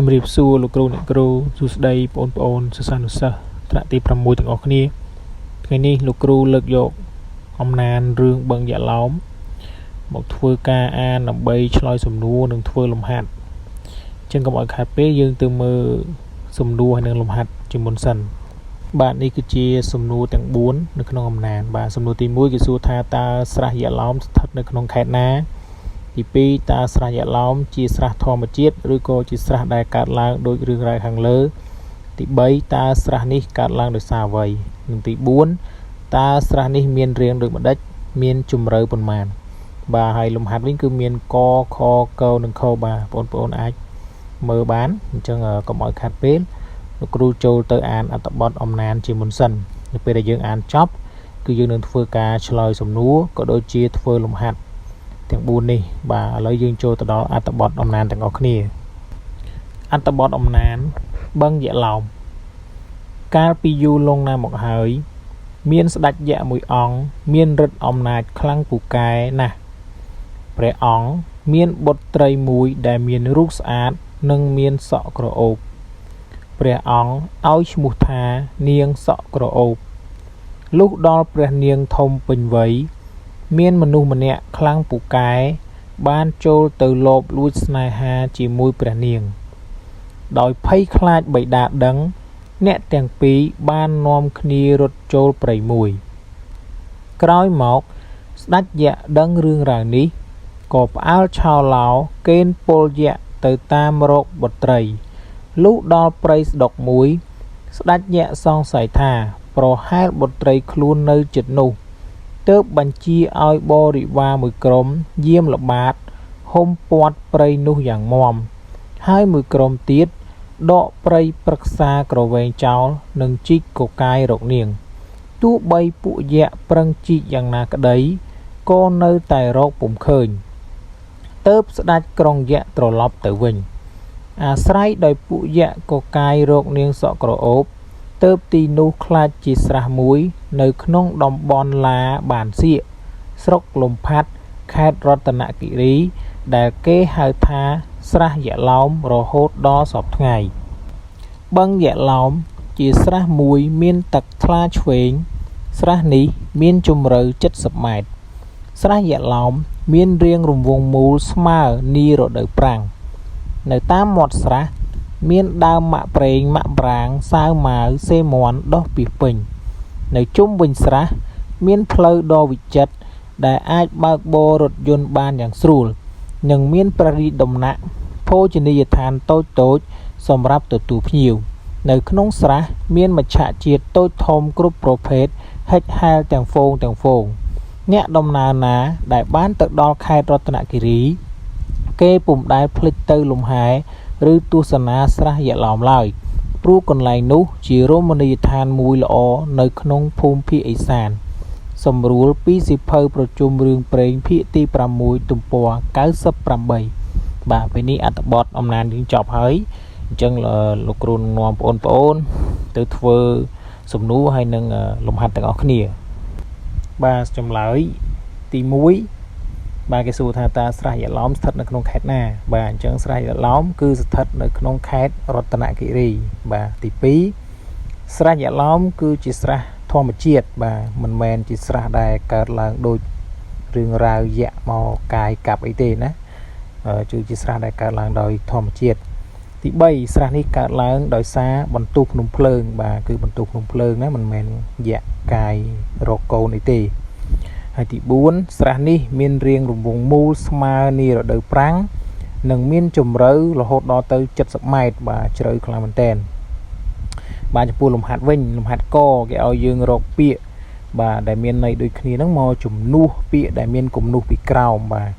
ជំរាបសួរលោកគ្រូអ្នកគ្រូសួស្តីបងប្អូនសិស្សានុសិស្សថ្នាក់ទី6ទាំងអស់គ្នាថ្ងៃនេះលោកគ្រូលើកយកអំណានរឿងបឹងយក្សឡោមមកធ្វើការអានដើម្បីឆ្លើយសំណួរនិងធ្វើលំហាត់អញ្ចឹងកុំឲ្យខាតពេលយើងទៅមើលសំណួរហើយនិងលំហាត់ជាមុនសិនបាទនេះគឺជាសំណួរទាំង4នៅក្នុងអំណានបាទសំណួរទី1គេសួរថាតើស្រះយក្សឡោមស្ថិតនៅក្នុងខេត្តណាទី2តើស្រះយក្សឡោមជាស្រះធម្មជាតិឬក៏ជាស្រះដែលកើតឡើងដោយរឿងរ៉ាវខាងលើទី3តើស្រះនេះកើតឡើងដោយសារអ្វីនិងទី4តើស្រះនេះមានរាងដូចម្ដេចមានជម្រៅប៉ុន្មានបាទហើយលំហាត់វិញគឺមានកខកនិងខបាទបងប្អូនអាចមើលបានអញ្ចឹងកុំឲ្យខាត់ពេលលោកគ្រូចូលទៅអានអត្ថបទអំណានជាមុនសិននៅពេលដែលយើងអានចប់គឺយើងនឹងធ្វើការឆ្លើយសំណួរក៏ដូចជាធ្វើលំហាត់ទាំង4នេះបាទឥឡូវយើងចូលទៅដល់អត្ថបទអំណានទាំងអស់គ្នាអត្ថបទអំណានបឹងយក្សឡោមកាលពីយូរលង់ណាស់មកហើយមានស្ដេចយក្សមួយអង្គមានឫទ្ធិអំណាចខ្លាំងពូកែណាស់ព្រះអង្គមានបុត្រីមួយដែលមានរូបស្អាតនិងមានសក់ក្រអូបព្រះអង្គឲ្យឈ្មោះថានាងសក់ក្រអូបលុះដល់ព្រះនាងធំពេញវ័យមានមនុស្សម្នាក់ខ្លាំងពូកែបានចូលទៅលបលួចស្នេហាជាមួយព្រះនាងដោយភ័យខ្លាចបិតាដឹងអ្នកទាំងពីរបាននាំគ្នារត់ចូលព្រៃមួយក្រោយមកស្ដេចយក្សដឹងរឿងរ៉ាវនេះក៏ផ្អើលឆោឡោកេណ្ឌពលយក្សទៅតាមរកបុត្រីលុះដល់ព្រៃស្ដុកមួយស្ដេចយក្សសង្ស័យថាប្រហែលបុត្រីខ្លួននៅជិតនោះទើបបញ្ជាឲ្យបរិវារមួយក្រុមយាមល្បាតហ៊ុមព័ទ្ធព្រៃនោះយ៉ាងមាំហើយមួយក្រុមទៀតដកព្រៃព្រឹក្សាក្រវែងចោលនិងជីកកកាយរកនាងទោះបីពួកយក្សប្រឹងជីកយ៉ាងណាក្តីក៏នៅតែរកពុំឃើញទើបស្ដេចក្រុងយក្សត្រឡប់ទៅវិញអាស្រ័យដោយពួកយក្សកកាយរកនាងសក់ក្រអូបទើបទីនោះខ្លាចជាស្រះមួយនៅក្នុងតំបន់ឡាបានសៀកស្រុកលំផាត់ខេត្តរតនគិរីដែលគេហៅថាស្រះយក្សឡោមរហូតដល់សព្វថ្ងៃបឹងយក្សឡោមជាស្រះមួយមានទឹកថ្លាឆ្វេងស្រះនេះមានជម្រៅ70ម៉ែត្រស្រះយក្សឡោមមានរាងរង្វង់មូលស្មើនារដូវប្រាំងនៅតាមមាត់ស្រះមានដើមមាក់ប្រេងមាក់ប្រាងសាវម៉ាវសេមន់ដុះពាសពេញនៅជុំវិញស្រះមានផ្លូវដ៏វិចិត្រដែលអាចបើកបររថយន្តបានយ៉ាងស្រួលនិងមានព្រះរាជដំណាក់ភោជនីយដ្ឋានតូចៗសម្រាប់ទទួលភ្ញៀវនៅក្នុងស្រះមានមច្ឆជាតិតូចធំគ្រប់ប្រភេទហិចហែលទាំងហ្វូងទាំងហ្វូងអ្នកដំណើរណាដែលបានទៅដល់ខេត្តរតនគិរីគេពុំដែលភ្លេចទៅលំហែឬទស្សនាស្រះយក្សឡោមឡើយព្រោះកន្លែងនោះជារមណីយដ្ឋានមួយល្អនៅក្នុងភូមិភាគឦសានសម្រួលពីសៀវភៅប្រជុំរឿងព្រេងភាគទី6ទំព័រ98បាទពេលនេះអត្ថបទអំណានយើងចប់ហើយអញ្ចឹងលោកគ្រូនឹងនាំបងប្អូនទៅធ្វើសំណួរហើយនឹងលំហាត់ទាំងអស់គ្នាបាទចម្លើយទី1បាទគេសួរថាតើស្រះយក្សឡោមស្ថិតនៅក្នុងខេត្តណាបាទអញ្ចឹងស្រះយក្សឡោមគឺស្ថិតនៅក្នុងខេត្តរតនគិរីបាទទី2ស្រះយក្សឡោមគឺជាស្រះធម្មជាតិបាទមិនមែនជាស្រះដែលកើតឡើងដូចរឿងរ៉ាវយក្សមកកាយកាប់អីទេណាគឺជាស្រះដែលកើតឡើងដោយធម្មជាតិទី3ស្រះនេះកើតឡើងដោយសារបន្ទុះភ្នំភ្លើងបាទគឺបន្ទុះភ្នំភ្លើងណាមិនមែនយក្សកាយរកកូនអីទេហើយទី4ស្រះនេះមានរាងរង្វង់មូលស្មើនារដូវប្រាំងនិងមានជម្រៅរហូតដល់ទៅ70ម៉ែត្របាទជ្រៅខ្លាំងមែនទែនបាទចំពោះលំហាត់វិញលំហាត់កគេឲ្យយើងរកពាក្យបាទដែលមានន័យដូចគ្នាហ្នឹងមកជំនួសពាក្យដែលមានគំនូសពីក្រោមបាទ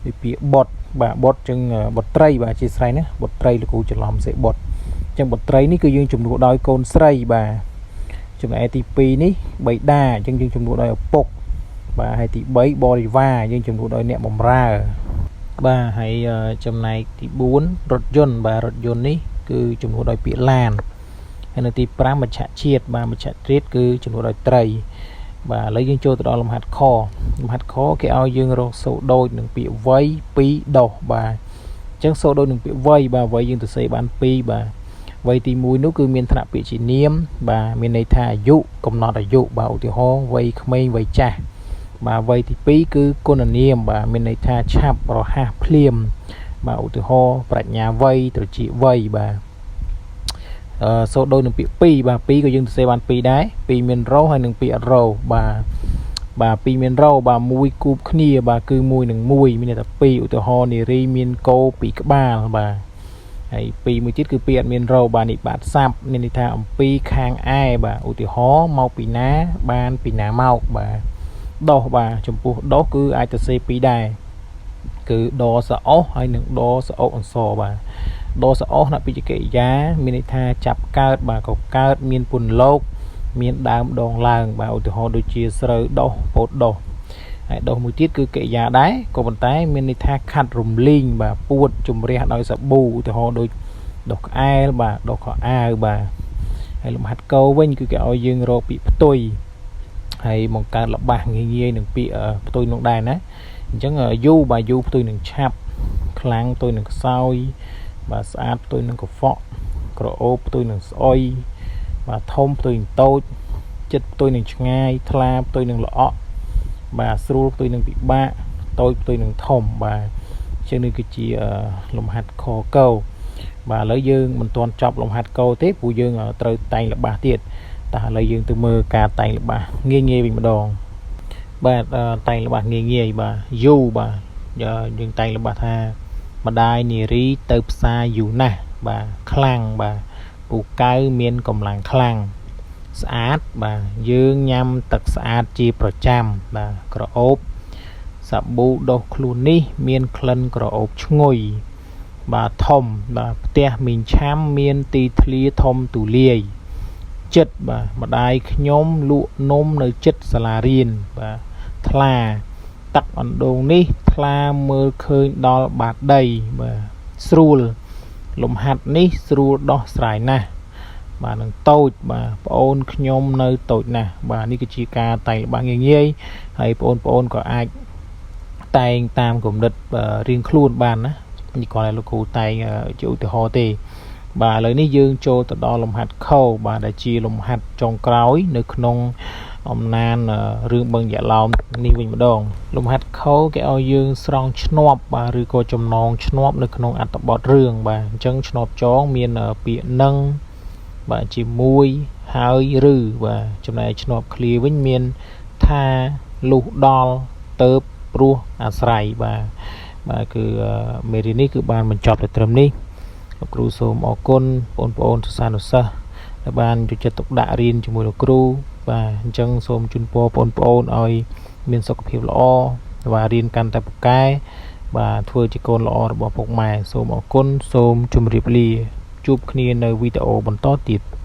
ដូចពាក្យបុតបាទបុតចឹងបុត្រីបាទអធិស្ឋានណាបុត្រីលោកគ្រូច្រឡំសេបុតចឹងបុត្រីនេះគឺយើងជំនួសដោយកូនស្រីបាទចំណែកទី2នេះបៃតាអញ្ចឹងយើងជំនួសដោយឪពុកបាទហើយទី3បរិវារយើងជំនួសដោយអ្នកបម្រើបាទហើយចំណែកទី4រថយន្តបាទរថយន្តនេះគឺជំនួសដោយពាក្យឡានហើយនៅទី5មច្ឆជាតិបាទមច្ឆជាតិគឺជំនួសដោយត្រីបាទឥឡូវយើងចូលទៅដល់លំហាត់ខលំហាត់ខគេឲ្យយើងរកសូរដូចនឹងពាក្យវ័យ2ដោះបាទ អញ្ចឹងសូដូចនឹងពាក្យវ័យបាទវ័យយើងទៅសេបាន2បាទវ័យទី1នោះគឺមានថ្នាក់ពាក្យជានាមបាទមានន័យថាអាយុកំណត់អាយុបាទឧទាហរណ៍វ័យក្មេងវ័យចាស់បាទវ័យទី2គឺគុណនាមបាទមានន័យថាឆាប់រហ័សភ្លាមបាទឧទាហរណ៍ប្រាជ្ញាវ័យត្រចៀកវ័យបាទសូដូចនឹងពាក្យ2បាទ2ក៏យើងសរសេរបាន2ដែរ2មានរោហើយនិង2អត់រោបាទបាទ2មានរោបាទ1គូបគ្នាបាទគឺ1និង1មានន័យថា2ឧទាហរណ៍នារីមានកោ2ក្បាលបាទហើយ2មួយទៀតគឺ2អត់មានរោបាទនេះបាទសាប់មានន័យថាអំពីខាងឯបាទឧទាហរណ៍មកពីណាបានពីណាមកបាទដោះបាទចំពោះដោះគឺអាចទៅសេ2ដែរគឺដសអោសហើយនិងដសអុអន្សបាទដសអោសណពិជកិរិយាមានន័យថាចាប់កើតបាទក៏កើតមានពន្លកមានដើមដងឡើងបាទឧទាហរណ៍ដូចជាស្រូវដោះពោតដោះហើយដោះមួយទៀតគឺកិរិយាដែរក៏ប៉ុន្តែមានន័យថាខាត់រំលីងបាទពួតជំរះដោយសាប៊ូឧទាហរណ៍ដូចដោះក្អែលបាទដោះខោអាវបាទហើយលំហាត់កោវិញគឺគេឲ្យយើងរកពាក្យផ្ទុយហើយបង្កើតល្បះងាយងាយនឹងពាក្យផ្ទុយនោះដែរណាអញ្ចឹងយូបាទយូផ្ទុយនឹងឆាប់ខ្លាំងផ្ទុយនឹងខ្សោយបាទស្អាតផ្ទុយនឹងកខ្វក់ក្រអូបផ្ទុយនឹងស្អុយបាទធំផ្ទុយនឹងតូចចិត្តផ្ទុយនឹងឆ្ងាយថ្លាផ្ទុយនឹងល្អក់បាទស្រួលផ្ទុយនឹងពិបាកតូចផ្ទុយនឹងធំបាទជាងនេះគឺជាលំហាត់ខកោបាទឥឡូវយើងមិនទាន់ចប់លំហាត់កោទេព្រោះយើងត្រូវតែងល្បះទៀតតោះឥឡូវយើងទៅមើលការតែងល្បះងាយងាយវិញម្ដងបាទតែងល្បះងាយងាយបាទយូបាទយើងតែងល្បះថាម្ដាយនារីទៅផ្សារយូរណាស់បាទខ្លាំងបាទពូកៅមានកម្លាំងខ្លាំងស្អាតបាទយើងញ៉ាំទឹកស្អាតជាប្រចាំបាទក្រអូបសាប៊ូដុសខ្លួននេះមានក្លិនក្រអូបឈ្ងុយបាទធំបាទផ្ទះមីងឆាំមានទីធ្លាធំទូលាយចិត្តបាទម្ដាយខ្ញុំលក់នំនៅចិត្តសាលារៀនបាទថ្លាទឹកអណ្ដូងនេះថ្លាមើលឃើញដល់បាតដីបាទស្រួលលំហាត់នេះស្រួលដោះស្រាយណាស់បាទនឹងតូចបាទប្អូនខ្ញុំនៅតូចណាស់បាទនេះគឺជាការតែងល្បះងាយងាយហើយប្អូនប្អូនក៏អាចតែងតាមគំនិតរៀងខ្លួនបានណានេះគ្រាន់តែលោកគ្រូតែងជាឧទាហរណ៍ទេបាទឥឡូវនេះយើងចូលទៅដល់លំហាត់ខបាទដែលជាលំហាត់ចុងក្រោយនៅក្នុងអំណានរឿងបឹងយក្សឡោមនេះវិញម្ដងលំហាត់ខគេឲ្យយើងស្រង់ឈ្នាប់បាទឬក៏ចំណងឈ្នាប់នៅក្នុងអត្ថបទរឿងបាទអញ្ចឹងឈ្នាប់ចងមានពាក្យនឹងបាទជាមួយហើយឬបាទចំណែកឈ្នាប់ឃ្លាវិញមានថាលុះដល់ទៅព្រោះអាស្រ័យបាទបាទគឺមេរៀននេះគឺបានបញ្ចប់តែត្រឹមនេះលោកគ្រូសូមអរគុណបងប្អូនសិស្សានុសិស្សដែលបានយកចិត្តទុកដាក់រៀនជាមួយលោកគ្រូបាទអញ្ចឹងសូមជូនពរបងប្អូនឲ្យមានសុខភាពល្អបាទរៀនកាន់តែពូកែបាទធ្វើជាកូនល្អរបស់ពុកម៉ែសូមអរគុណសូមជម្រាបលាជួបគ្នានៅវីដេអូបន្តទៀត។